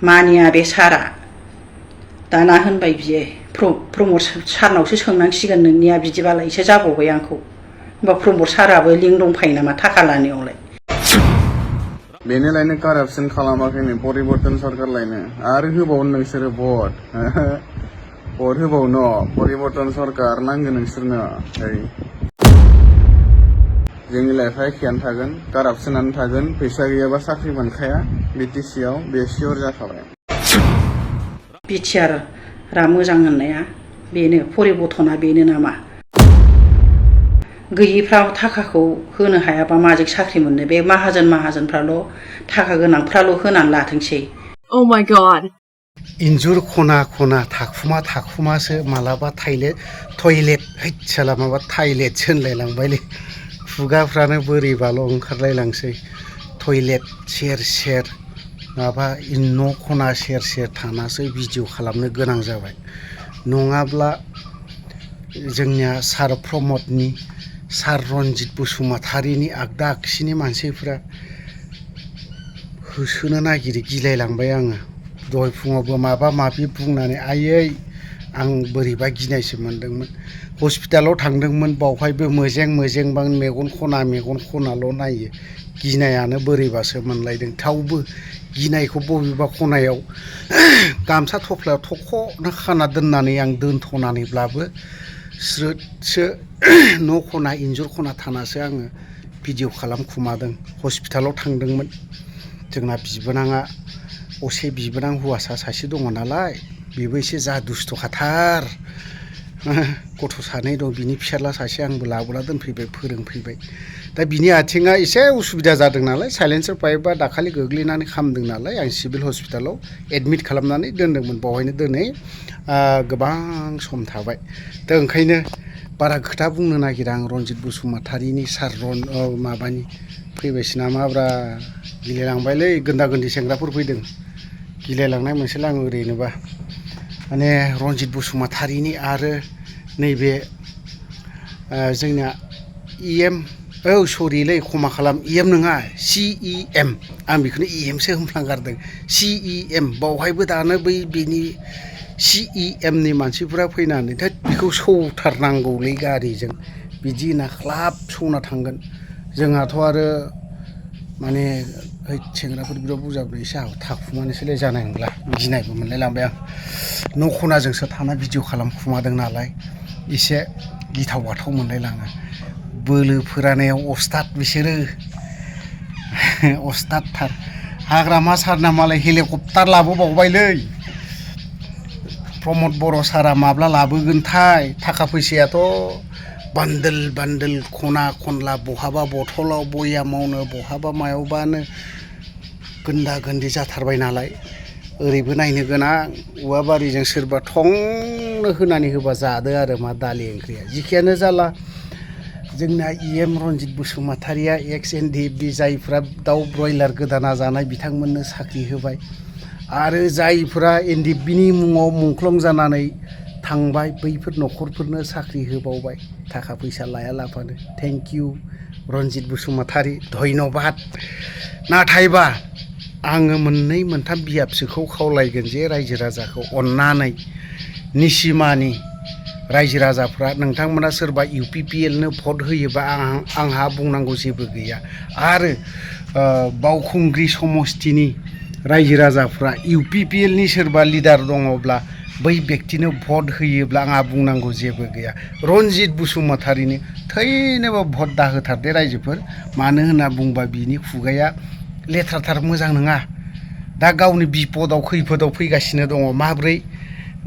मानिया बे सारा दाना होनबाय बियो प्रमद सारनावसो सोंनांसिगोन नोंनिया बिदिबालाय एसे जाबावबाय आंखौ होमबा प्रमद साराबो लिंक दंफायो नामा थाखा लानायावलाय बेनिलायनो कारापसन खालामाखैनो परिबर्तन सरकारलायनो आरो होबावनो नोंसोरो भट होबावनो परिबर्तन सरकार नांगोन नोंसोरनो जोंनि लाइफआ एखेयानो थागोन कारापसनानो थागोन फैसा गैयाबा साख्रि मोनखाया बिटिसिआव बे सियर जाखाबाय बिटिआरआ मोजां होननाया बेनो परिबर्तना बेनो नामा गैयिफ्रा थाखाखौ होनो हायाबा माजों साख्रि मोननो बे माहाजोनफ्राल' थाखा गोनांफ्राल' होनानै लाथोंसै Oh my god इन्जुर खना खना थाखुमासो मालाबा टयलेट हैदसाला माबा टयलेटसो होनलायलांबायलै खुगाफ्रानो बोरैबाल' ओंखारलायलांसै टयलेट सेर माबा न' खना सेर थानासो भिडिअ खालामनो गोनां जाबाय नङाब्ला जोंनिया सार प्रमदनि सार रन्जित बसुमतारिनि आगदा आगसिनि मानसिफ्रा होसोनो नागिरो गिलायलांबाय आङो दहाय फुङावबो माबा माबि बुंनानै आयै आं बोरैबा गिनायसो मोनदोंमोन हस्पिटालाव थांदोंमोन बावहायबो मोजें मेगन खनाल' नायो गिनायानो बोरैबासो मोनलायदों थेवबो गिनायखौ बबेबा खनायाव गामसा थफ्लायाव थख'नो खाना दोननानै आं दोनथ'नानैब्लाबो स्रोदसो न' खना इन्जुर खना थानासो आङो भिडिअ खालामखुमादों हस्पिटालाव थांदोंमोन जोंना बिबोनाङा असे बिबोनां हौवासा सासे दङ नालाय बेबो एसे जा दुस्थ'खाथार गथ' सानै दं बिनि फिसाला सासे आंबो लाबोना दोनफैबाय फोरोंफैबाय दा बिनि आथिङा एसे उसुबिदा जादों नालाय साइलेन्सार पाइपआ दाखालि गोग्लैनानै खामदों नालाय आं सिभिल हस्पिटालाव एडमिट खालामनानै दोनदोंमोन बावहायनो दोनै गोबां सम थाबाय दा ओंखायनो बारा खोथा बुंनो नागिरा आं रन्जित बसुमतारिनि सार माबानि फैबायसो नामाब्रा गिलायलांबायलै गोन्दा गोन्दि सेंग्राफोर फैदों गिलायलांनाय मोनसेलाय आं ओरैनोबा माने रन्जित बसुमतारिनि आरो नैबे जोंना EM सरिलै खमा खालाम EM नङा CEM आं बेखौनो EMसो होनफ्लांगारदों CEM बावहायबो दानो बेनि CEMनि मानसिफोरा फैनानै दा बेखौ सौथारनांगौलै गारिजों बिदि होनना ख्लाब सौना थांगोन जोंहाथ' आरो माने सेंग्राफोर बिराद बुजाबनाय एसे थाखुमानोसैलाय जानाय नंला गिनायबो मोनलायलांबाय आं न' खनाजोंसो थाना भिडिअ खालामखुमादों नालाय एसे गिथाव बाथाव मोनलायलाङो बोलो फोरानायाव अस्ताद बिसोरो अस्तादथार हाग्रामा सारना मालाय हेलिकप्टार लाबोबावबायलै प्रमद बर' सारा माब्ला लाबोगोनथाय थाखा फैसायाथ' बान्दोल खना खनला बहाबा बथलाव बयामावनो बहाबा मायावबानो गोन्दा गोन्दि जाथारबाय नालाय ओरैबो नायनो गोनां औवाबारिजों सोरबा थंनो होनानै होबा जादो आरो मा दालि ओंख्रिया जिखियानो जाला जोंना EM रन्जित बसुमतारिया एक्स NDFB जायफ्रा दाउ ब्रयलार गोदाना जानाय बिथांमोननो साख्रि होबाय आरो जायफ्रा NDFBनि मुङाव मुंख्लं जानानै थांबाय बैफोर न'खरफोरनो साख्रि होबावबाय थाखा फैसा लायालाबानो थेंक इउ रन्जित बसुमतारि धन्यबाद नाथायबा आङो मोननै मोनथाम बिहामजोखौ खावलायगोन जे रायजो राजाखौ अननानै निसिमानि रायजो राजाफ्रा नोंथांमोना सोरबा UPPL नो भट होयोबा आंहा बुंनांगौ जेबो गैया आरो बावखुंग्रि समस्तिनि रायजो राजाफ्रा UPPL नि सोरबा लिडार दङब्ला बै व्यक्तिनो भट होयोब्ला आंहा बुंनांगौ जेबो गैया रन्जित बसुमतारिनो थैनोबो भट दाहोथारदे रायजोफोर मानो होनना बुंबा बिनि खुगाया लेथ्राथार मोजां नङा दा गावनि बिपदाव खैफोदाव फैगासिनो दङ माब्रै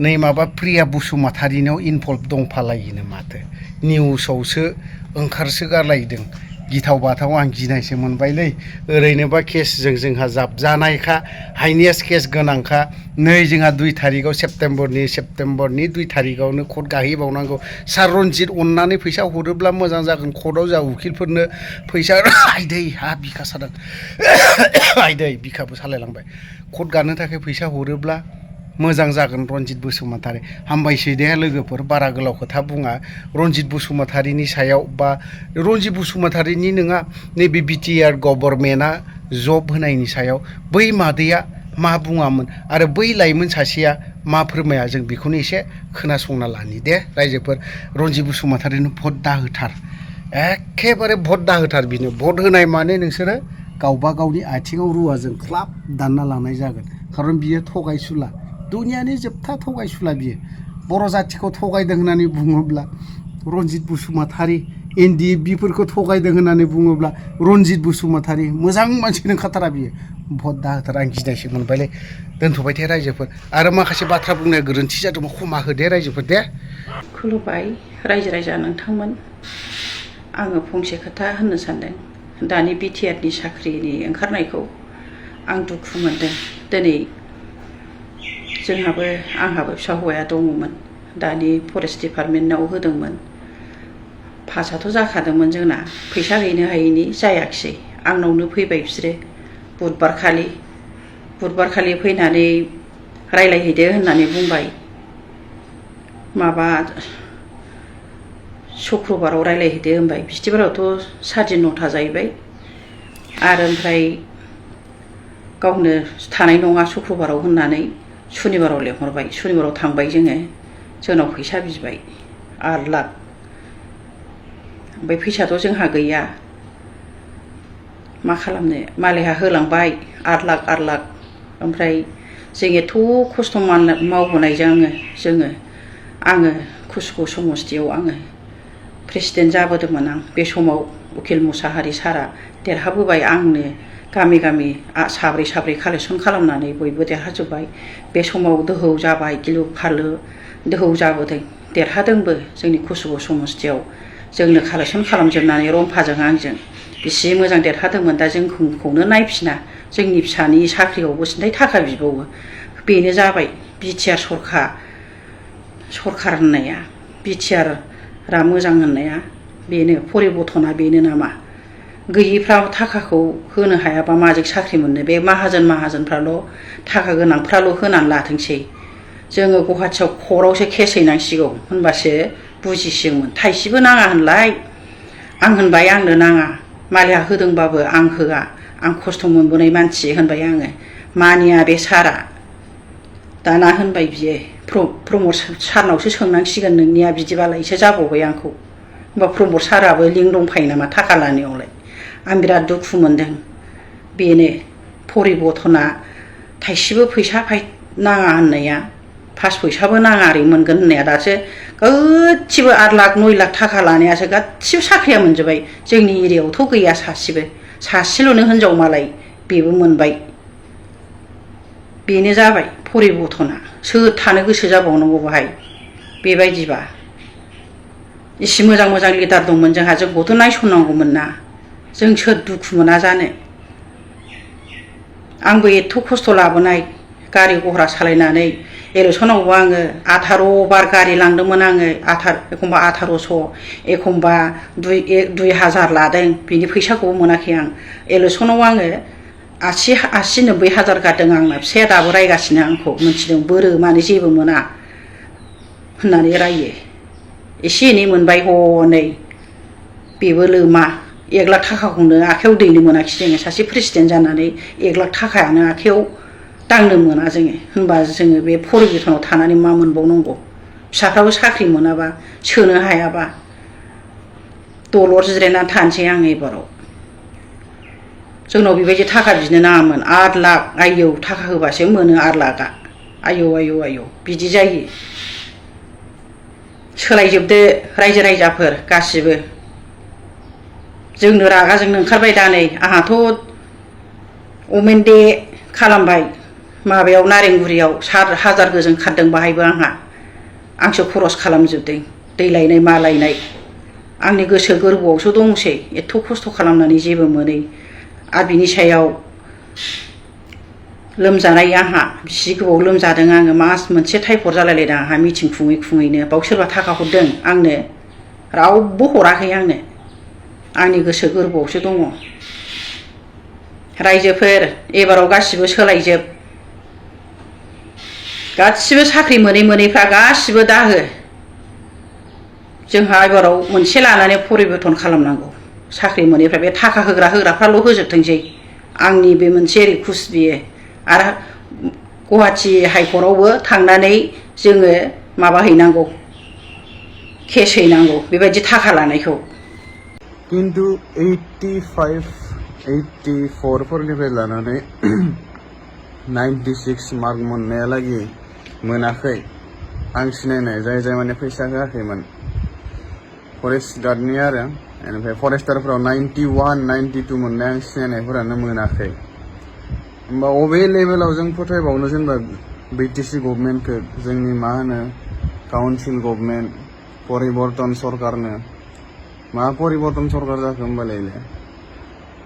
नै माबा प्रिया बसुमतारिनाव इनभल्भ दंफालायोनो माथो निउसावसो ओंखारसो गारलायदों गिथाव बाथाव आं गिनायसो मोनबायलै ओरैनोबा केसजों जोंहा जाबजानायखा हाइनेस केस गोनांखा नै जोंहा 2 थारिखआव सेप्तेम्बरनि 2 थारिखआवनो कर्ट गाहैबावनांगौ सार रन्जित अननानै फैसा हरोब्ला मोजां जागोन कर्टआव जा उकिलफोरनो फैसा आयदै हा बिखा सादों आयदै बिखाबो सालायलांबाय कर्ट गानो थाखाय फैसा हरोब्ला मोजां जागोन रन्जित बसुमतारि हामबायसै दे लोगोफोर बारा गोलाव खोथा बुङा रन्जित बसुमतारिनि सायाव बा रन्जित बसुमतारिनि नङा नैबे बिटिआर गभर्नमेन्टआ जब होनायनि सायाव बै मादैया मा बुङामोन आरो बै लाइमोन सासेया मा फोरमाया जों बेखौनो एसे खोनासंना लानि दे रायजोफोर। रनजित बसुमतारिनो भट दाहोथार, एखेबारे भट दाहोथार। बिनो भट होनाय माने नोंसोरो गावबा गावनि आथिङाव रुवाजों ख्लाब दानना लानाय जागोन। खारन बियो थगायसुला, दुनियानि जोबथा थगायसुला बियो। बर' जाथिखौ थगायदों होननानै बुङोब्ला रनजित बसुमतारि, NDFBफोरखौ थगायदों होननानै बुङोब्ला रनजित बसुमतारि। मोजां मानसि नंखाथारा बियो, भट दाहोथार। आं गिनायसो मोनबायलै। दोनथ'बाय दे रायजोफोर। आरो माखासे बाथ्रा बुंनाया गोरोन्थि जादोंबा क्षमा होदे रायजोफोर दे। खुलुमबाय रायजो राजा नोंथांमोन। आङो फंसे खोथा होननो सानदों। दानि BTRनि साख्रिनि ओंखारनायखौ आं दुखु मोनदों। दिनै आंहाबो फिसा हौवाया दङमोन, दानि फरेस्ट डिपार्टमेन्टआव होदोंमोन। पासआथ' जाखादोंमोन जोंना, फैसा हैनो हायैनि जायाखिसै। आंनावनो फैबाय बिसोरो बुधबारखालि फैनानै रायलायहैदो होननानै बुंबाय। शुक्रबाराव रायलायहैदो होनबाय। बिस्थिबारावथ' 9:30 जाहैबाय। आरो ओमफ्राय गावनो थानाय नङा शुक्रबाराव होननानै सुनिबाराव लेंहरबाय। सुनिबाराव थांबाय जोङो, जोंनाव फैसा बिबाय 8 लाख। ओमफ्राय फैसाथ' जोंहा गैया, मा खालामनो। मालायहा होलांबाय 8 लाख। ओमफ्राय जों एथ' खस्थ' मावबोनायजों आङो कुसुगाव समस्तियाव आङो प्रेसिडेन्ट जाबोदोंमोन। आं बे समाव उकिल मुसाहारि सारा देरहाबोबाय। आंनो गामि साब्रै कालेक्सन खालामनानै बयबो देरहाजोब्बाय। बे समाव दोहौ जाबाय, गिलु फालु दोहौ जाबोदों। देरहादोंबो जोंनि कुसुगाव समस्तियाव। जोंनो कालेक्सन खालामजोबनानै रम्फाजों आंजों बेसे मोजां देरहादोंमोन। दा जोंखौनो नायफिना, जोंनि फिसानि साख्रियावबो सिन्थाय थाखा बिबावो। बेनो जाबाय BTR सरखार होननाया। BTRआ मोजां होननाया बेनो, परिबर्तना बेनो नामा? गैयिफ्रा थाखाखौ होनो हायाबा माजों साख्रि मोननो? बे माहाजोनफ्राल', थाखा गोनांफ्राल' होनानै लाथोंसै। जोङो गुवाहाटियाव कर्टआवसो केस हैनांसिगौ, होनबासो बुजिसिगौमोन। थाइसेबो नाङा होनलाय। आं होनबाय आंनो नाङा, मालाया होदोंबाबो आं होआ, आं खस्थ' मोनबोनाय मानसि होनबाय आङो। मानिया बे सारा। दाना होनबाय बियो, प्रमद सारनावसो सोंनांसिगोन नोंनिया बिदिबालायसो जाबावबाय आंखौ। होमबा प्रमद साराबो लिंक दंफायो नामा थाखा लानायावलाय? आं बिराद दुखु मोनदों। बेनो परिबर्तना, थाइसेबो फैसा नाङा होननाया, 5 फैसाबो नाङा ओरै मोनगोन होननाया, दासो गासिबो 8 लाख 9 लाख थाखा लानायासो गासिबो साख्रिया मोनजोब्बाय। जोंनि एरियायावथ' गैया सासेल'नो हिनजाव मालाय, बेबो मोनबाय। बेनो जाबाय परिबर्तना। सोर थानो गोसो जाबावनांगौ बाहाय बेबायदिबा? इसे मोजां लिडार दंमोन जोंहा, जोंखौथ' नायसननांगौमोन ना। जों सोर दुखु मोना जानो? आंबो एथ' खस्थ' लाबोनाय, गारि गह्रा सालायनानै। इलेक्सनावबो आङो 18 बार गारि लांदोंमोन आङो। एखमबा 1800, एखमबा 2000 लादों। बिनि फैसाखौबो मोनाखै आं। इलेक्सनाव आङो 80-90 हाजार गारदों। आंना फिसाया दाबो रायगासिनो आंखौ, मिथिदों बोरो मानो जेबो मोना होननानै रायो। एसे एनै मोनबाय हनै, बेबो लोमा। 1 लाख थाखाखौनो आखाइयाव दैनो मोनाखिसै जोङो। सासे प्रेसिडेन्ट जानानै 1 लाख थाखायानो आखाइयाव दांनो मोना जोङो। होनबा जोङो बे परिबर्तनाव थानानै मा मोनबावनांगौ? फिसाफ्राबो साख्रि मोनाबा, सोनो हायाबा दलर जिरायनानै थानोसै आं एबाराव। जोंनाव बेबायदि थाखा बिनो नाङामोन। 8 लाख, आयौ थाखा होबासो मोनो 8 लाखआ। आयौ बिदि जायो। सोलायजोबदो रायजो राजाफोर गासिबो। जोंनो रागा जोंनो ओंखारबाय दा नै। आंहाथ' अमेन दे खालामबाय माबायाव नारेंगुरियाव 7,000 गोजों खारदों बाहायबो आंसो खरस खालामजोबदों। दै लायनाय मा लायनाय आंनि गोसो गोरबोआवसो दंसै। एथ' खस्थ' खालामनानै जेबो मोनै। आरो बिनि सायाव लोमजानाय, आंहा बिसि गोबाव लोमजादों आङो। मास मोनसे टाइफड जालायलायदों आंहा मिटिं खुङै। बाव सोरबा थाखा हरदों आंनो? रावबो हराखै आंनो। आंनि गोसो गोरबोआवसो दङ। रायजोफोर एबाराव गासिबो सोलायजोब। गासिबो साख्रि मोनैफ्रा गासिबो दाहो। जोंहा एबाराव मोनसे लानानै परिबर्तन खालामनांगौ। साख्रि मोनैफ्रा बे थाखा होग्राफ्राल' होजोबथोंसै। आंनि बे मोनसे रिकुवेस्ट बियो। आरो गुवाहाटि हाइकर्टआवबो थांनानै जोङो माबा हैनांगौ केस हैनांगौ बेबायदि थाखा लानायखौ किन्तु 85 84 फोरनिफ्राय लानानै 96 मार्क मोननायालागै मोनाखै आं सिनायनाय जाय माने फैसा होआखैमोन फरेस्ट गार्डनि आरो ओमफ्राय फरेस्टारफोराव 91 92 मोननाय आं सिनायनायफोरानो मोनाखै होमबा अबे लेभेलाव जों फोथायबावनो जेनेबा बिटिसि गभर्नमेन्टखौ जोंनि मा होनो काउन्सिल गभर्नमेन्ट परिबर्तन सरकारनो मा परिबर्तन सरकार जाखो होमबालाय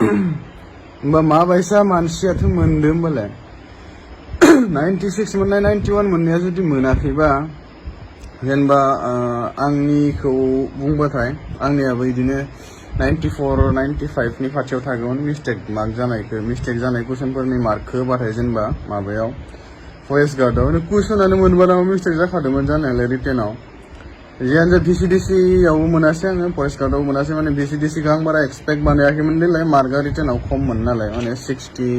होमबा माबायसा मानसियाथ' मोनदों होमबालाय 96 मोननाय 91 मोननाया जुदि मोनाखैबा जेनेबा आंनिखौ बुंबाथाय आंनियाबो बिदिनो 94 95 नि खाथियाव थागौमोन मिस्टेक जानाय कुइसनफोरनि मार्कखौ होबाथाय जेनेबा माबायाव फरेस्ट गार्डआव कुइसनानो मोनबा मिस्टेक जाखादोंमोन जानायालाय रिटेनाव जियानो जा भिसिडिसि आवबो मोनासै आङो फरेस्ट गार्डआव मोनासै माने भिसिडिसिखौ आं बारा एक्सपेक्ट बानायाखैमोन देलाय मार्कआ रिटेनाव खममोन नालाय माने 60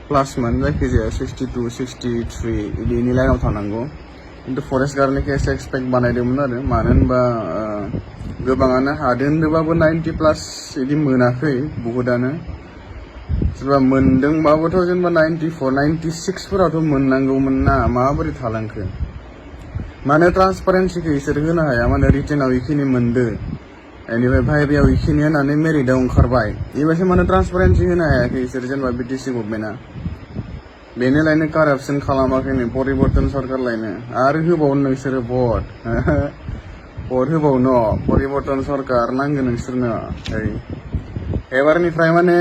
प्लासमोन जायखिजाया 62 63 बिनि लाइनाव थानांगौ किन्तु फरेस्ट गार्डनिखौ एसे एक्सपेक्ट बानायदोंमोन आरो मानो होनबा गोबाङानो हादों होनदोंबाबो 90 प्लास बिदि मोनाखै बुहुदानो सोरबा मोनदोंबाबोथ' जेनेबा 94 96 फोरावथ' मोननांगौमोन ना माबोरै थालांखो माने ट्रान्सपारेन्सिखौ इसोर होनो हाया माने रिटेनाव इखिनि मोनदो बेनिफ्राय भाइभायाव इखिनि होनानै मेरिटआव ओंखारबाय बेबायदि माने ट्रान्सपारेन्सि होनो हायाखै इसोर जेनेबा बिटिसि गभर्नमेन्टआ बेनो लायनो कारापसन खालामाखैनो परिबर्तन सरकार लायनो आरो होबावनो नोंसोरो भट होबावनो परिबर्तन सरकार नांगौ नोंसोरनो एबारनिफ्राय माने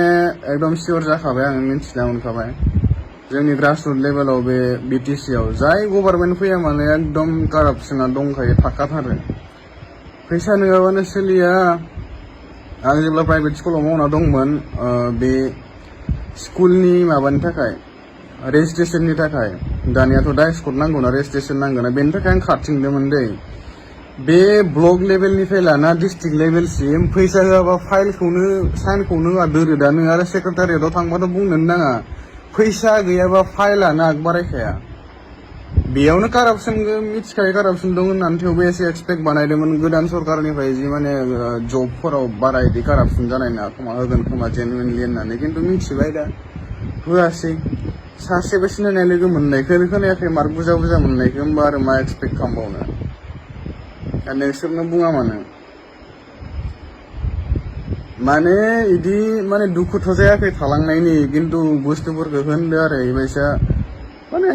एकदम सियर जाखाबाय आं मिन्थिना मोनखाबाय जोंनि ग्रासरुट लेभेलाव बे बिटिसि आव जाय गभर्नमेन्ट फैया माने एकदम कारापसना दंखायो थाखाथारो फैसा नङाबानो सोलिया आं जेब्ला प्राइभेट स्कुलाव मावना दंमोन बे स्कुलनि माबानि थाखाय रेजिस्ट्रेसननि थाखाय दानियाथ' दा स्कुल नांगौना रेजिस्ट्रेसन नांगौना बेनि थाखाय आं खारथिंदोंमोन दै बे ब्लक लेभेलनिफ्राय लाना डिस्ट्रिक्ट लेभेलसिम फैसा होआबा फाइलखौनो साइनखौनो दोरोदा नों आरो सेक्रेटारियेटआव थांबाथ' बुंनोनो नाङा फैसा गैयाबा फाइलानो आग बारायखाया बेयावनो कारापसनखौ मिथिखायो कारापसन दं होननानै थेवबो एसे एक्सपेक्ट बानायदोंमोन गोदान सरकारनिफ्राय जि माने जबफोराव बारा इदि कारापसन जानाय नङा खोमा होगोन खोमा जेनुइनलि होननानै खिन्थु मिथिबाय दा होआसै सासेबो सिनायनाय लोगो मोननायखौनो खोनायाखै मार्क बुरजा बुरजा मोननायखौ होमबा आरो मा एक्सपेक्ट खालामबावनो नोंसोरनो बुङा माने इदि माने दुखुथ' जायाखै थालांनायनि खिन्थु बुस्थुफोरखौ होनदो आरो इबायसा माने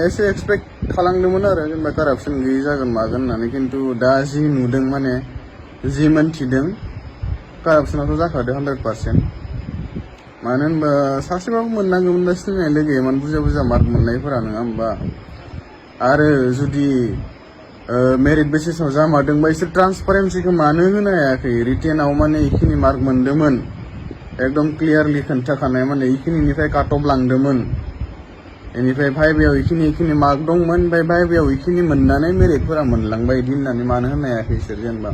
एसे एक्सपेक्ट खालामदोंमोन आरो जेनेबा कारापसन गैयि जागोन मागोन होननानै खिन्थु दा जि नुदों माने जि मोनथिदों कारापसनाथ' जाखादों 100% मानो होनबा सासेबाबो मोननांगौमोन दा सिनायनाय लोगो इमान बुरजा बुरजा मार्क मोननायफोरा नङा होमबा आरो जुदि मेरिट बेसिसाव जामारदोंबा इसोर ट्रान्सपारेन्सिखौ मानो होनो हायाखै रिटेनाव माने इखिनि मार्क मोनदोंमोन एकदम क्लियारलि खोन्थाखानाय माने इखिनिनिफ्राय काट अफ लांदोंमोन बेनिफ्राय भाइभायाव इखिनि मार्क दंमोन ओमफ्राय भाइभायाव इखिनि मोननानै मेरिटफोरा मोनलांबाय बिदि होननानै मानो होनो हायाखै इसोर जेनेबा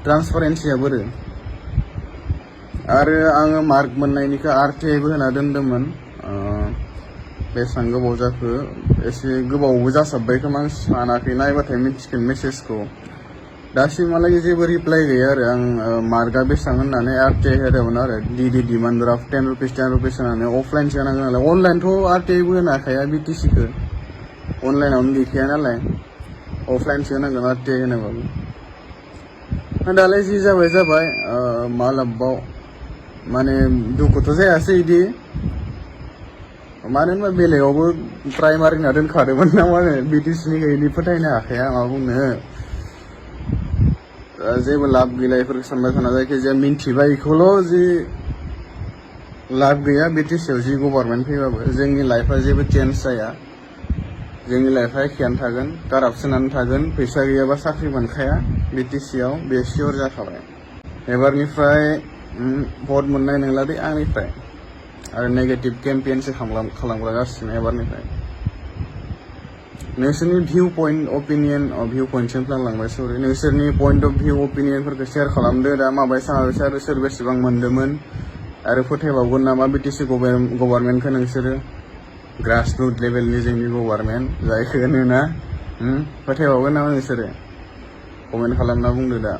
ट्रान्सपारेन्सिया बोरो आरो आङो मार्क मोननायनिखौ RTIबो होना दोनदोंमोन बेसेबां गोबाव जाखो एसे गोबावबो जासाबबाय खोमा आं सानाखै नायबाथाय मिथिगोन मेसेजखौ दासिमहालागै जेबो रिप्लाइ गैया आरो आं मार्कआ बेसेबां होननानै RTI होदोंमोन आरो डि डिमान्ड ड्राफ्ट 10 रुपिस होनानै अफलाइनसो होनांगोन नालाय अनलाइनथ' RTIबो होनो हाखाया बिटिसिखौ अनलाइनावनो गैखाया नालाय अफलाइनसो होनांगोन RTI होनोबाबो दालाय जि जाबाय मा लाबबाव माने दुखुथ' जायासै इदि मानो होनबा बेलेगावबो प्राइमारिना दोनखादोंमोन ना माने बिटिसिनिखौ इदि फोथायनो हाखाया मा बुंनो जेबो लाब गैला इफोरखौ सानबाय थाना जायखिजाया मिन्थिबाय इखौल' जि लाब गैया बिटिसिआव जि गभर्नमेन्ट फैबाबो जोंनि लाइफआ जेबो चेन्ज जाया जोंनि लाइफआ एखेयानो थागोन कारापसनानो थागोन फैसा गैयाबा साख्रि मोनखाया बिटिसिआव बे सियर जाखाबाय एबारनिफ्राय भट मोननाय नंला दे आंनिफ्राय आरो नेगेटिभ केम्पेइनसो खालामग्रा जासिगोन एबारनिफ्राय नोंसोरनि भिउ पइन्टसिम लांबाय सरि नोंसोरनि पइन्ट अफ भिउ अपिनियनफोरखौ शेयार खालामदो दा माबायसा आरो सोर बेसेबां मोनदोंमोन आरो फोथायबावगोन नामा बिटिसि गभर्नमेन्टखौ नोंसोरो ग्रासरुट लेभेलनि जोंनि गभार्नमेन्ट जायखौ होनोना फोथायबावगोन नामा नोंसोरो कमेन्ट खालामना बुंदो दा